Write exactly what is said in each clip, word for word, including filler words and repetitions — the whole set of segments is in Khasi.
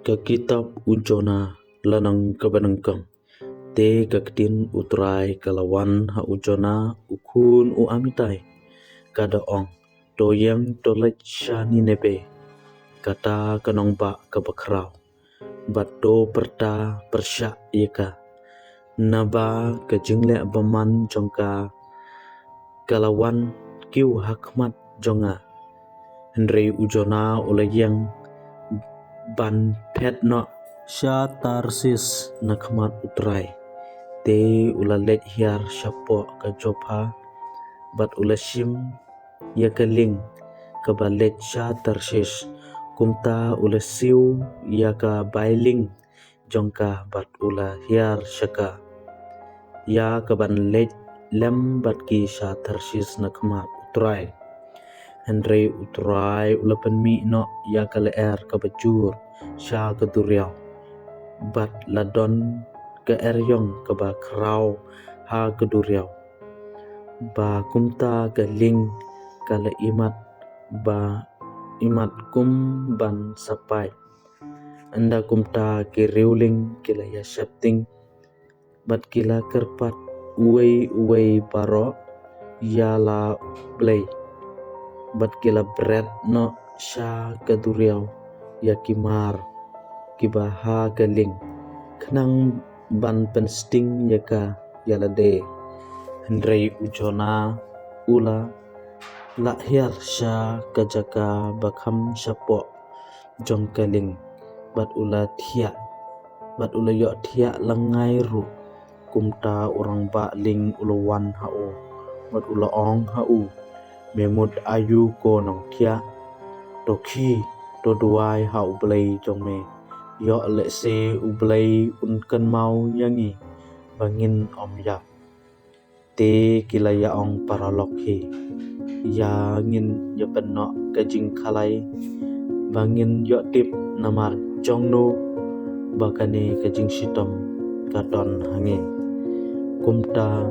Ka kitab u Jonah lynnong kaba nyngkong. Te ka ktien u Trai ka la wan ha u Jonah u khun u Amittai, ka da ong, to ïeng to leit sha Nineveh, kata ka nongbah kaba khraw, bad to pyrta pyrshah ïa ka, naba ka jingleh bymman jong ka ka la wan kiew ha khmat jong nga. Hynrei u Jonah u la ïeng ban phet noh sha Tarsis na khmat u Trai. Te u la leit hiar shapoh ka Joppa, bad u la shim ïa ka lieng kaba leit sha Tarsis. Kumta u la siew ïa ka bai lieng jong ka bad u la hiar sha ka, ïa kaban leit lem bad ki sha Tarsis na khmat u Trai. Hynrei u Trai u la pynmih noh ïa ka lyer kaba jur sha ka duriaw, bad la don ka eriong kaba khraw ha ka duriaw, ba kumta ka lieng ka la imat, ba imat kum ban sa pait. Ynda kumta ki riewlieng ki la ïa sheptieng, bad ki la kyrpad uwei uwei baroh ïa la U Blei, bad ki la bret noh sha ka duriaw ïa ki mar kiba ha ka lieng, khnang ban pynsting ïa ka ïa lade. Hynrei u Jonah u la lah hiar sha ka jaka ba kham shapoh jong ka lieng, bad u la thiah, bad u la ïohthiah lyngngai ruh. Kumta u rangbah lieng u la wan ha u, bad u la ong ha u, me mut aïu ko nongthiah? To khie, to duwai ha U Blei jong me, ïoh lehse U Blei un kynmaw ïa ngi ba ngin ym ïap. Te ki la ïa ong paralok hi, ïa ngin ïa pynnoh ka jingkhalai ba ngin ïoh tip namar jong no ba kane ka jingshitom ka don ha ngi. Kumta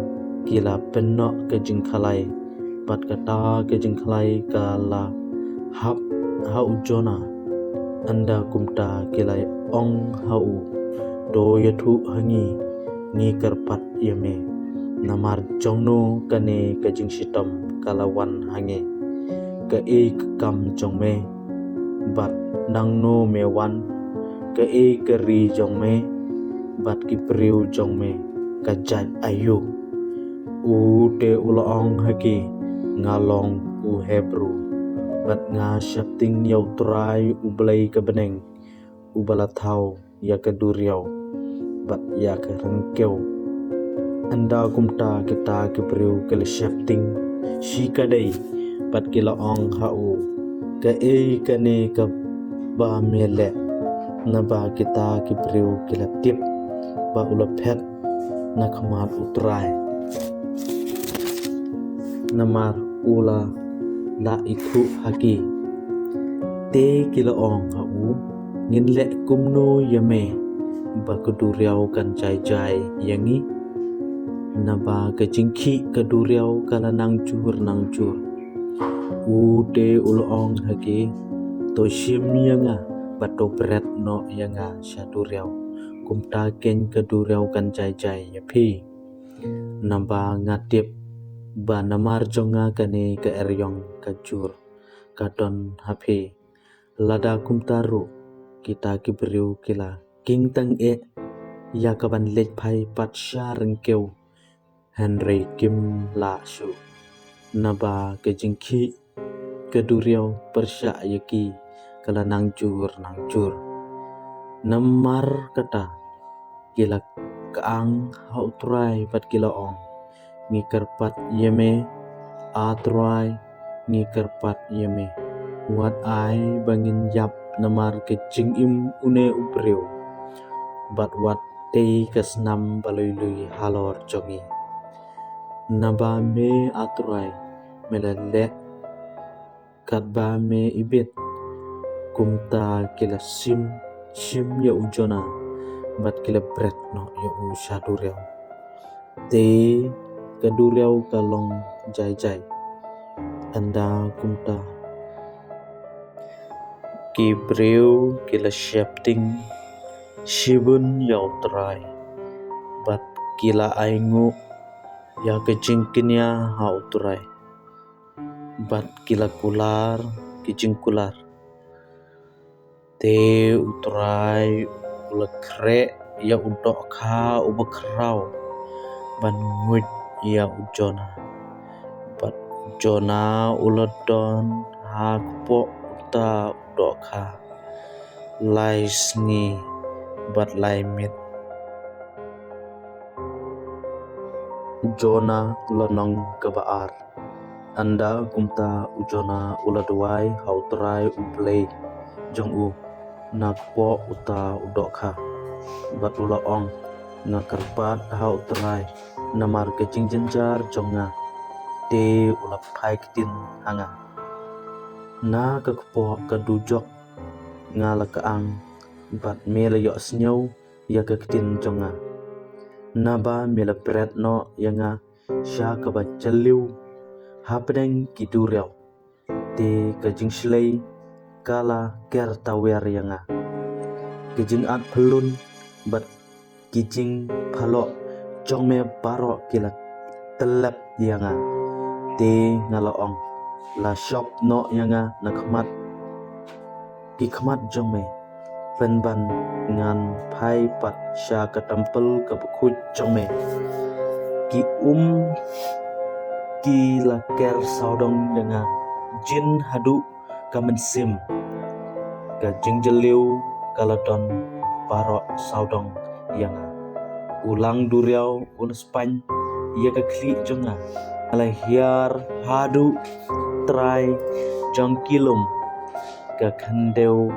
ki la pynnoh ka jingkhalai, bad kata ka jingkhalai ka la hap ha u Jonah. Ynda kumta ki la ong ha u, to ïathuh ha ngi, ngi kyrpad ïa me, namar jong no kane ka jingshitom ka la wan ha ngi? Kaei ka kam jong me, bad nangno me wan? Kaei ka ri jong me, bad ki briew jong me ka jait aïu? U te u la ong ha ki, nga long u Hebru, bad nga sheptieng ïa U Trai U Blei ka bneng, uba la thaw ïa ka duriaw bad ïa ka ryngkew. Ynda kumta kita ki briew ki la sheptieng shikatdei, bad ki la ong ha u, kaei kane kaba me leh? Naba kita ki briew ki la tip ba u la phet na khmat U Trai, namar u la lah ithuh ha ki. Te ki la ong ha u, ngin leh kumno ïa me ba ka duriaw kan jai jai ïa ngi? Naba ka jingkhih ka duriaw ka la nang jur nang jur. U te u la ong ha ki, to shim ïa nga, bad to bret noh ïa nga sha duriaw, kumta keiñ ka duriaw kan jai jai ïa phi. Naba nga tip ba namar jong nga kane ka eriong ka jur ka don ha phi. Lada kumta ruh, kita ki briew ki la king tang eh ïa kaban leit phai pat sha ryngkew, hynrei kim lah shuh, naba ka jingkhih ka duriaw pyrshah ïa ki ka la nang jur nang jur. Namar kata ki la kyang ha U Trai bad ki la ong, ngi kyrpad ïa me, A Trai, ngi kyrpad ïa me, wat ai ba ngin ïap namar ka jingim une u briew, bad wat tei ka snam ba lui lui halor jong ngi. Naba me, A Trai, me la leh katba me ibit. Kumta ki la shim shim ïa u Jonah, bad ki la bret noh ïa u sha duriaw. Te ka duriaw ka long jai jai. Ynda kumta ki briew ki la sheptieng shibun ïa U Trai, bad ki la ainguh ïa ka jingkñia ha U Trai, bad ki la kular ki jingkular. Te U Trai u la khreh ïa u dohkha uba khraw ban nguid ïa u Jonah. Bad u Jonah u la don ha kpoh uta u dohkha lai sngi bad lai miet. Jonah lynnong kaba ar. Ynda kumta u Jonah u la duwai ha U Trai U Blei jong u na kpoh uta u dohkha, bad u la ong, nga kyrpad ha U Trai namar ka jingjynjar jong nga, te u la phai ktien ha nga. Na ka kpoh ka dujok nga la kyang, bad me la ïohsngew ïa ka ktien jong nga. Naba me la bret noh ïa nga sha kaba jylliew hapdeng ki duriaw, te ka jingshlei ka la ker tawiar ïa nga. Ka jingat phyllun bad ki jingpyllun jong me baroh ki la tyllep ïa nga. Te nga la ong, la shop noh ïa nga na khmat ki khmat jong me, pynban ngan phai pat sha ka templ kaba khuid jong me. Ki um ki la ker sawdong ïa nga jin haduh ka mynsiem. Ka jingjylliew ka la don baroh sawdong ïa nga. U lang duriaw u la spaiñ ïa ka khlieh jong nga. Nga la hiar haduh trai jong ki lum, ka khyndew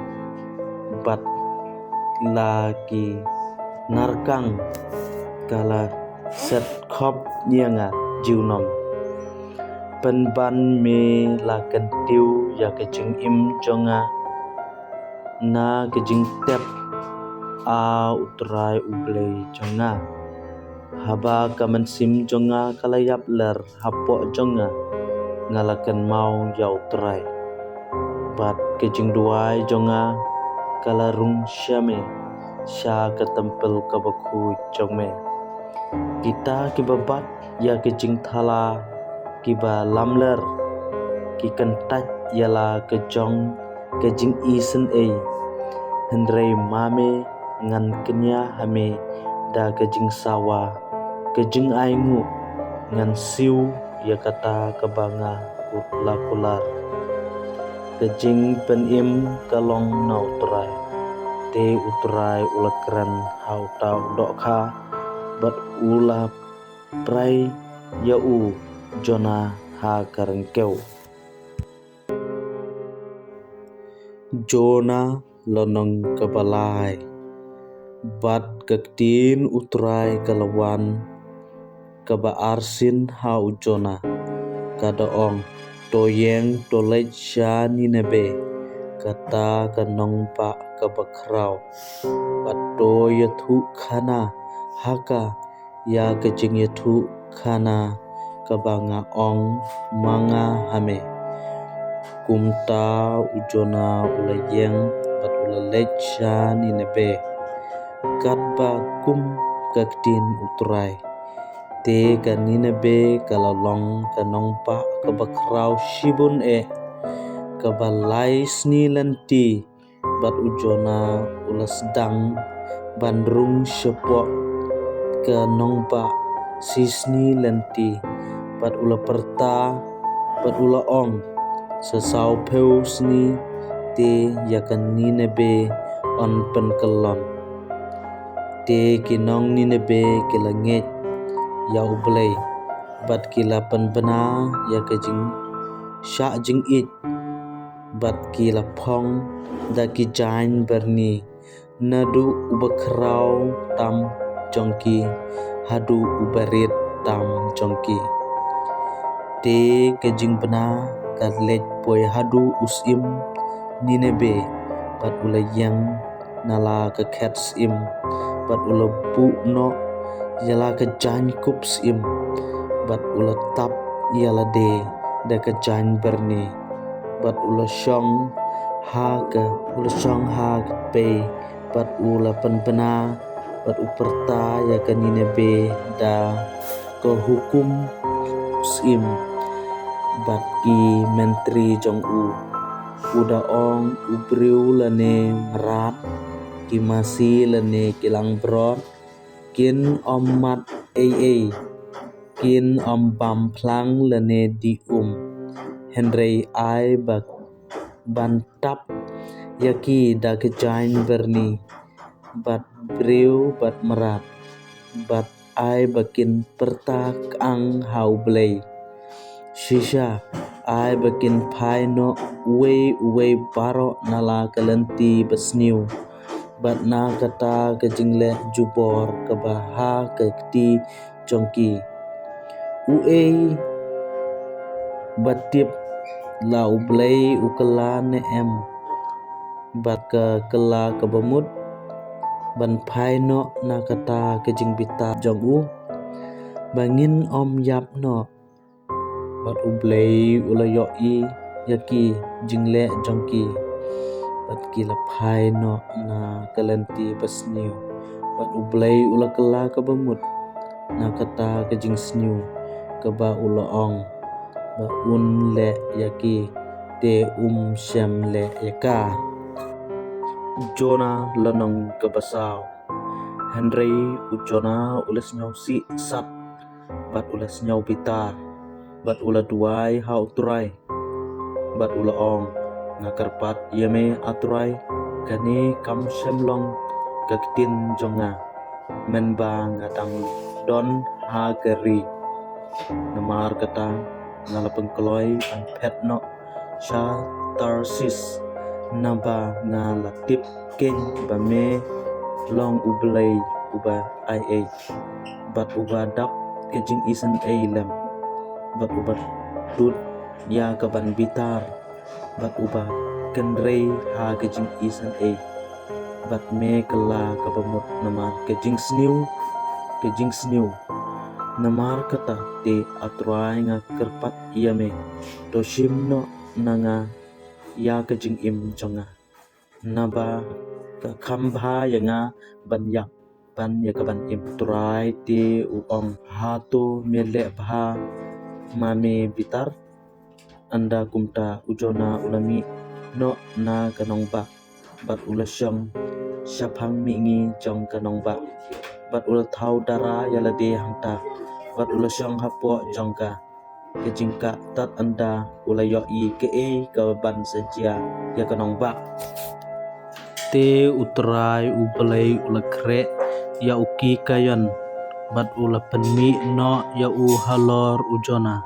bad la ki narkang ka la set khop ïa nga junom. Pynban me la kyntiew ïa ka jingim jong nga na ka jingtep, A U Trai U Blei jong nga. Haba ka mynsiem jong nga ka la ïap ler hapoh jong nga, nga la kynmaw ïa U Trai, bad ka jingduwai jong nga ka la rung sha me, sha ka templ kaba khuid jong me. Kita kiba bat ïa ka jingthala kiba lamler ki kyntait ïa la ka jong ka jingisynei. Hynrei ma me ngan kñia ha me da ka jingsawa, ka jingainguh, ngan siew ïa kata kaba nga la kular. Ka jingpynim ka long na U Trai. Te U Trai u la kren ha uta u dohkha, bad u la prai ïa u Jonah ha ka ryngkew. Jonah lynnong kaba lai. Bad ka ktien U Trai ka la wan kaba arsien ha u Jonah, ka da ong, to ïeng to leit sha Nineveh, kata ka nongbah kaba khraw, bad to ïathuhkhana ha ka ïa ka jingïathuhkhana kaba nga ong ma nga ha me. Kumta u Jonah u la ïeng bad u la leit sha Nineveh, katba kum ka ktien U Trai. Te ka Nineveh ka la long ka nongbah kaba khraw shibun eh, kaba lai sngi lynti, bad u Jonah u la sdang ban rung shapoh ka nongbah shisngi lynti, bad u la pyrta, bad u la ong, sa sawphew sngi te ïa ka Nineveh yn pynkyllon. Te ki nong Nineveh ki la ngeit ïa U Blei, bad ki la pynbna ïa ka jingshah jingïeit, bad ki la phong da ki jaiñ byrni, naduh uba khraw tam jong ki haduh uba rit tam jong ki. Te ka jingbna ka leit poi haduh u syiem Nineveh, bad u la ïeng na la ka khet syiem, bad u la buh noh ïa la ka jaiñkup syiem, bad u la tap ïa lade da ka jaiñ byrni, bad u la shong Ha ka u la shong ha ka pei, bad u la pynbna, bad u pyrta ïa ka Ninebe da ka hukum u syiem bad ki myntri jong u. U da ong, u briew lane mrad, ki masi lane ki langbrot, kin ym mad ei ei, kin ym bam phlang lane dih um. Hynrei ai ba ban tap ïa ki da ka jaiñ byrni, bad briew bad mrad, bad ai ba kin pyrta kang ha U Blei. Shisha, ai ba kin phai noh uwei uwei baroh na la ka lynti basniew, bad na kata ka jingleh jubor kaba ha ka kti jong ki. Uei ba tip la U Blei u kylla ne em, bad ka kylla kaba mut, ban phai noh na kata ka jingbitar jong u, ba ngin ym ïap noh. Bad U Blei u la ïohi ïa ki jingleh jong ki, bad ki la phai noh na ka lynti basniew. Bad U Blei u la kylla kaba mut na kata ka jingsniew kaba u la ong ba un leh ïa ki, te um shym leh ïa ka. Jonah lynnong kaba saw. Hynrei u Jonah u la sngewsih sat, bad u la sngewbitar, bad u la duwai ha U Trai, bad u la ong, nga kyrpad ïa me A Trai, kane kam shym long ka ktien jong nga, mynba nga dang don ha ka ri. Namar kata nga la pynkloi ban phet noh sha Tarsis, naba nga la tip keiñ ba me long U Blei uba ai ei, bad uba dap ka jingisynei lem, bad uba dud ïa ka ban bitar, bad uba kynrei ha ka jingisynei, bad me kylla kaba mut namar ka jingsniew, ka jingsniew. Namar kata te A Trai nga kyrpad ïa me, to shim noh na nga ïa ka jingim jong nga, naba ka kham bha ïa nga ban ïap ban ïa ka ban im. Trai te u ong, hato me leh bha ma me bitar? Ynda kumta u Jonah u la mih noh na ka nongbah, bad u la shong shaphang mihngi jong ka nongbah, bad u la thaw dara ïa lade hangta, bad u la shong hapoh jong ka ka jingkah tad ynda u la ïohi kaei ka ban sa jia ïa ka nongbah. Te U Trai U Blei u la khreh ïa u kikaïon, bad u la pynmih noh ïa u halor u Jonah,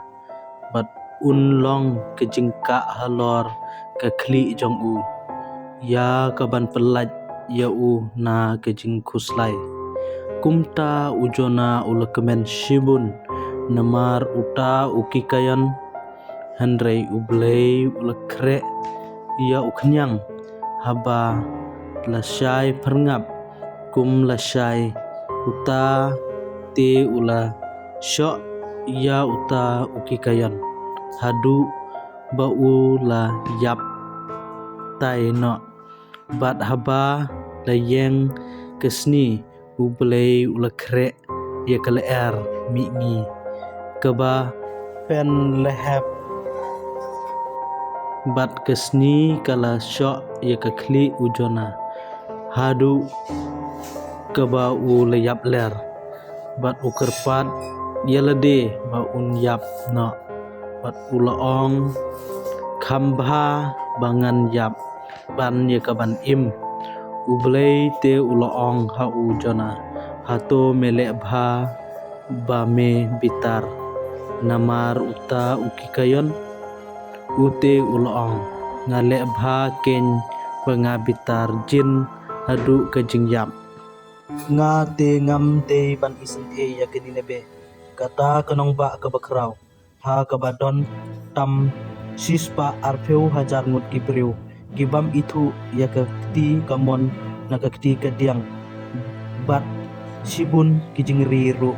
bad un long ka jingkah halor ka khlieh jong u, ïa ka ban pyllait ïa u na ka jingkhuslai. Kumta u Jonah u la kmen shibun namar uta u kikaïon, hynrei U Blei u la khreh ïa u khñiang haba la shai pyrngap kum la shai uta, te u la shoh ïa uta u kikaïon haduh ba u la ïap tai noh. Bad haba la ïeng ka sngi, U Blei u la khreh ïa ka lyer mihngi kaba pynlehep, bad ka sngi ka la shoh ïa ka khlieh u Jonah haduh kaba u la ïap ler, bad u kyrpad ïa lade ba un ïap noh, bad u la ong, kham bha ba ngan ïap ban ïa ka ban im. U Blei te u la ong ha u Jonah, hato me leh bha ba me bitar namar uta u kikaïon? U te u la ong, nga leh bha keiñ ba nga bitar jin haduh ka jingïap. Nga te ngam dei ban isynei ïa ka Ninebe, kata ka nongbah kaba khraw, ha kaba don tam shispah arphew hajar ngut ki briew, ki bym ithuh ïa ka kti kamon na ka kti kadiang, bad shibun ki jingri ruh.